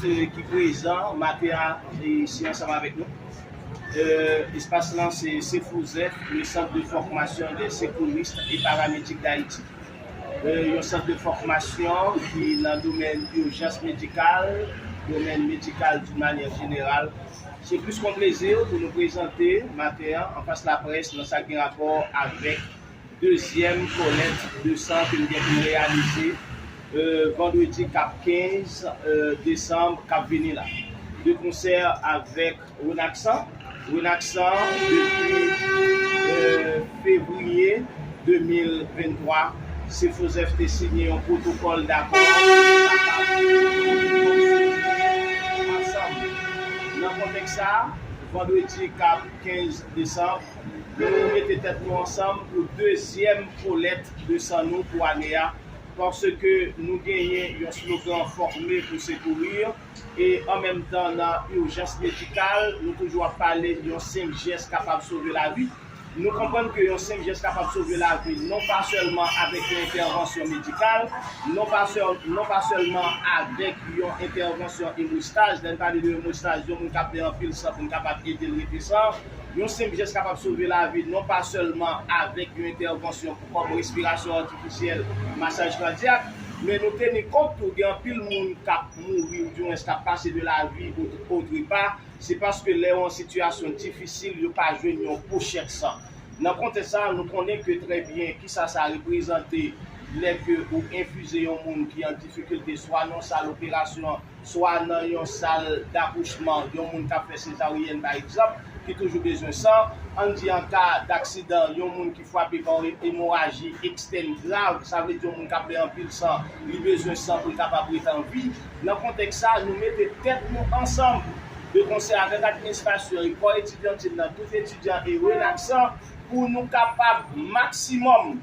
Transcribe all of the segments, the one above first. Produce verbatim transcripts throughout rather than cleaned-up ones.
Ki prezan maten an isi ansanm avèk nou. Euh, espas lan se Sefozèf, le Centre de Formation des Secouristes et Paramédics d'Haïti. Euh, yon sant de fòmasyon ki nan domèn ijans medikal, domèn medikal d'une manière générale. Se plis kon plezi pou nou prezante maten an anfas laprès nan sa k gen rapò avèk dezyèm kolèkt de san ke n gen pou n reyalize, euh, vandredi k ap kenz, euh, desanm k ap vini la. De konsè avèk Renaksan. Renaksan, depi, euh, fevriye de mil venntwa, Sefozèf te siyen yon pwotokòl dakò pou kapab fonksyone ansanm. Nan kontèks sa a, vandredi k ap kenz desanm, nou mete tèt nou ansanm pou dezyèm kolèkt de san nou pou ane a, paske nou genyen yon slogan Former pour secourir, e an menm tan nan ijans medikal, nou toujou ap pale yon senp jès kapab sove lavi. Nou konprann ke yon senp jès kapab sove lavi, non pa sèlman avèk yon entèvansyon medikal, non pa sèl-, non pa sèlman avèk yon entèvansyon emostaj. Lè n pale de emostaj, yon moun k ap pèdi anpil san pou n kapab ede l rete san. Yon senp jès kapab sove lavi, non pa sèlman avèk yon entèvansyon kòm respirasyon atifisyèl, masaj kadyak, men nou teni kont tou gen anpil moun k ap mouri oudimwens k ap pase de lavi otrepa, se paske lè yo an sitiyasyon difisil, yo pa jwenn yon pochèt san. Nan kontèks sa a, nou konnen ke trè byen kisa sa reprezante lè ke ou enfize yon moun ki an difikilte, swa nan sal operasyon, swa nan yon sal dakouchman, yon moun k ap fè sezaryèn, pa egzanp, ki toujou bezwen san. Ann di an ka daksidan, yon moun ki frape pa yon emoraji ekstèn grav, sa vle di yon moun k ap pèdi anpil san, li bezwen san pou l kapab ret an vi. Nan kontèks sa a, nou mete tèt nou ansanm de konsè avèk administrasyon e kò etidyantil nan, tout etidyan e Renaksan, pou nou kapab maksimòm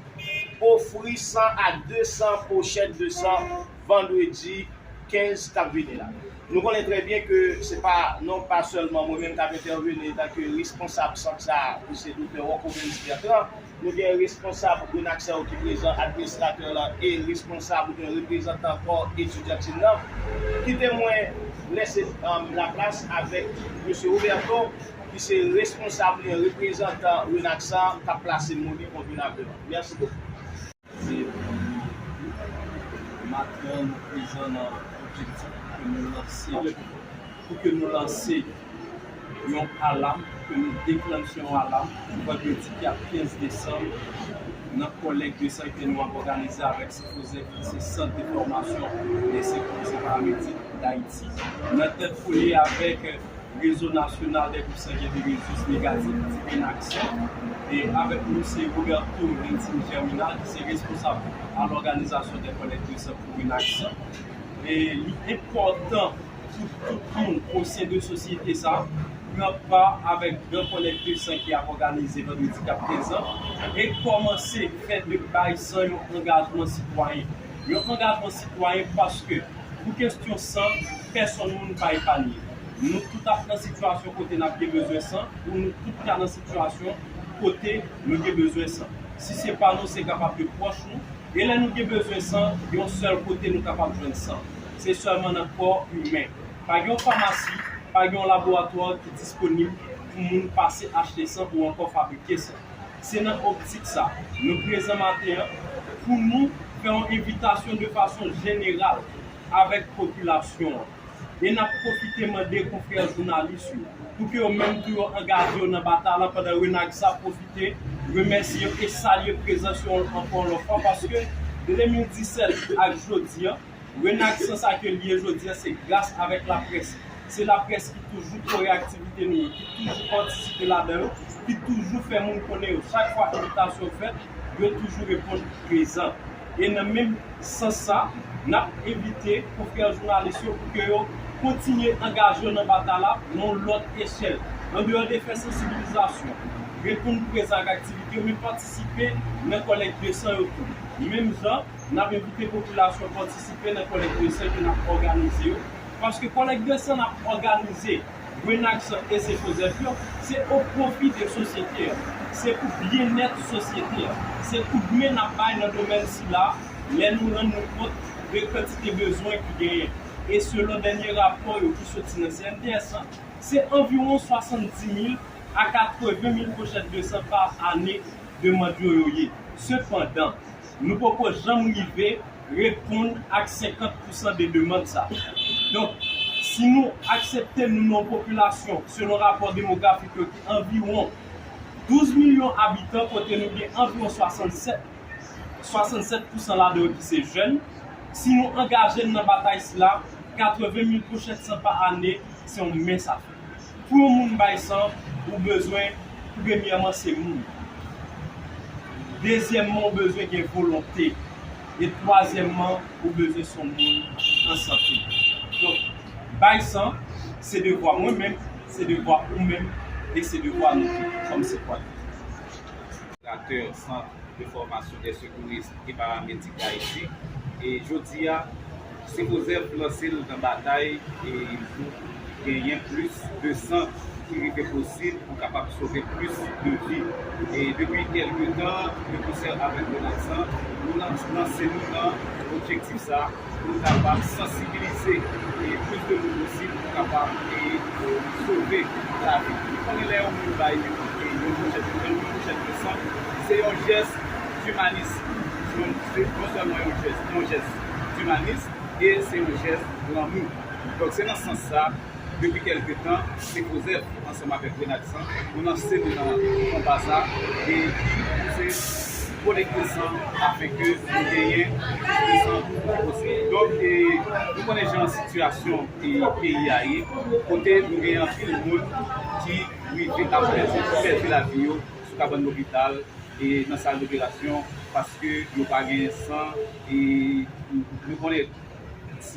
ofri san a de san pochèt de san vandredi kenz k ap vini la. Nou konnen trè byen ke se pa, non pa sèlman mwen menm k ap entèveni antanke responsab sant sa a, ki se Doktè Rocco Mendy Bertrand, nou gen responsab Renaksan yo ki prezan, administratè lan e responsab oubyen reprezantan kò etidyantil lan. Kite mwen lese, um, laplas avèk mesye Roberto, ki se responsab oubyen reprezantan Renaksan k ap plase mo li pou vin avè nou. Mèsi bokou. Se maten an nou prezan nan objektif pou ke nou lanse, pou ke nou lanse yon alam, pou ke nou deklanche yon alam pou vandredi ki ap kenz desanm nan kòlèk de san ke nou ap òganize avèk Sefozèf, ki se Sant de Fòmasyon de Sekouris e Paramedik Dayiti, nan tèt kole avèk Rezo Nasyonal dè Gwoup Sangen de Rezis Negatif, Renaksan. E avèk nou se Roberto Lentini Germinal, ki se responsab a lòganizasyon dè kòlèk de san pou Renaksan. E li enpòtan pou tout moun o sen de sosyete sa a pran pa avèk gran kòlèk de san ki ap òganize vandredi k ap kenz an e kòmanse fè de bay san yon angajman sitwayen. Yon angajman sitwayen paske pou kesyon san, pèsonn moun pa epanye. Nou tout ap nan sitiyasyon kote n ap gen bezwen san, ou nou tout ka nan sitiyasyon kote nou gen bezwen san. Si se pa nou, se kapab de pwòch nou. E lè nou gen bezwen san, gen yon sèl kote nou kapab jwenn san. Se sèlman nan kò imen. Pa gen yon famasi, pa gen yon laboratwa ki disponib pou moun pase achte san ou ankò fabrike san. Se nan optik sa, nou prezan maten an pou nou fè yon envitasyon de fason jeneral avèk popilasyon an. E n ap pwofite mande konfrè jounalis yo pou ke yo menm tou yo angaje yo nan batay la, pandan Renaksan ap pwofite remèsye yo e salye prezans yo ankò yon lòt fwa, paske de de mil disèt ak jodi an, Renaksan sa ke l ye jodi an, se gras avèk laprès. Se laprès ki toujou kore aktivite nou yo, ki toujou patisipe ladan yo, ki toujou fè moun konnen yo. Chak fwa envitasyon fèt, yo toujou reponn prezan. E nan menm sans sa, n ap envite konfrè jounalis yo pou ke yo kontinye angaje yo nan batay la nan yon lòt echèl. Andeyò de fè sansibilizasyon, reponn prezan ak aktivite yo, men patisipe nan kòlèk de san yo tou. Menm jan, n ap envite popilasyon patisipe nan kòlèk de san ke n ap òganize yo, paske kòlèk de san n ap òganize, Renaksan e Sefozèf yo, se o pwofi de sosyete a, se pou byennèt sosyete a, se koudmen n ap bay nan domèn sila, lè nou rann nou kont de kantite bezwen ki genyen. E selon dènye rapò yo ki soti nan C N D S lan, se anviwon swasanndis mil a katreven mil pochèt de san pa ane demann yo yo ye. Sepandan, nou poko janm rive reponn ak senkant pousan de demann sa. Donk, si nou aksepte nou nan yon popilasyon, selon rapò demografik yo, ki anviwon douz milyon abitan, kote nou gen anviwon swasannsèt, swasannsèt pousan ladan yo ki se jèn, si nou angaje n nan batay sila, katreven mil pochèt san pa ane, se yon mens a fè. Pou yon moun bay san, ou bezwen, premyèman, se moun. Dezyèmman, ou bezwen gen volonte. E twazyèmman, ou bezwen se yon moun an sante. Donk, bay san, se devwa mwen menm, se devwa ou menm, e se devwa nou tout kòm sitwayen. Fondatè Sant de Fòmasyon dè Sekouris e Paramedik Dayiti. E jodi a, Sefozèf lanse l nan batay e pou genyen plis de san ki rive posib pou kapab sove plis de vi. E depi kèlke tan, de konsè avèk Renaksan, nou lan-, lanse nou nan objektif sa a, pou nou kapab sansibilize e plis de moun posib pou kapab e, e sove lavi. Nou konnen lè yon moun bay e yon pochèt, yon pochèt de san, se yon jès dimanis. Se yon, se non sèlman yon jès, yon jès dimanis e se yon jès lanmou. Donk, se nan sans sa, depi kèlke tan, Sefozèf, ansanm avèk Renaksan, nou lanse nou nan konba sa e ki se kolekte san afin ke nou genyen plis de san posib. Donk, e, nou konnen jan sitiyasyon e peyi a ye, kote nou genyen anpil moun ki rive ap pèdi, pèdi lavi yo sou kabann lopital e nan sal doperasyon paske yo pa gen san e nou konnen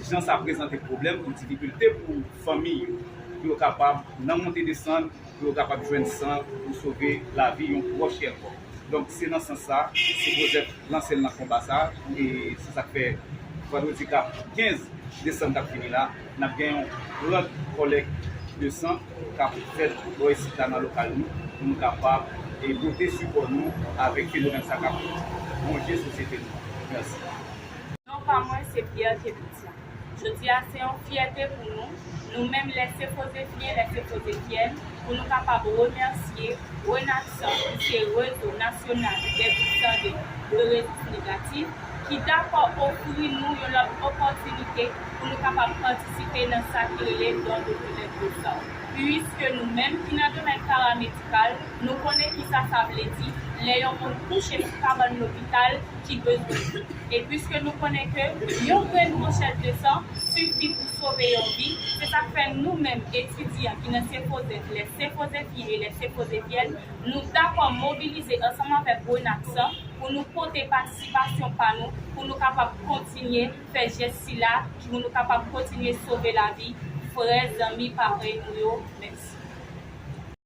jan sa prezante pwoblèm pou difikilte pou fanmi yo, pou yo kapab nan monte desann, pou yo kapab jwenn san pou sove lavi yon pwòch kèlkonk. Donk, se nan sans sa, Sefozèf lanse l nan konba sa, e se sa k fè vandredi k ap kenz desanm k ap vini la, n ap gen yon gran kòlèk de san k ap fèt bò isit la nan lokal nou, pou nou kapab e pote sipò nou avèk fenomèn sa k ap wonje sosyete nou an. Mèsi. Non pa mwen, se Pierre Kepitia. Jodi a, se yon fyète pou nou, nou menm lè Sefozefyen, lè Sefozefyèn, pou nou kapab remèsye Renaksan, ki se Rezo Nasyonal dè Gwoup Sante de Rezous Negatif, ki dakò ofri nou yon lòt opòtinite pou nou kapab patisipe nan sa ki rele don de kolèk de san. Piske nou menm ki nan domèn paramedikal, nou konnen kisa sa vle di lè yon moun kouche sou kabann lopital ki bezwen dlo. E piske nou konnen ke yon grenn pochèt de san sifi pou sove yon vi, se sa k fè nou menm etidyan ki nan Sefozèf, lè Sefozefyen e lè Sefozefyèn, nou dakò mobilize ansanm avèk Renaksan pou nou pote patisipasyon pa nou, pou nou kapab kontinye fè jès sila, pou nou kapab kontinye sove lavi frè, zanmi, parèy nou yo. Mèsi.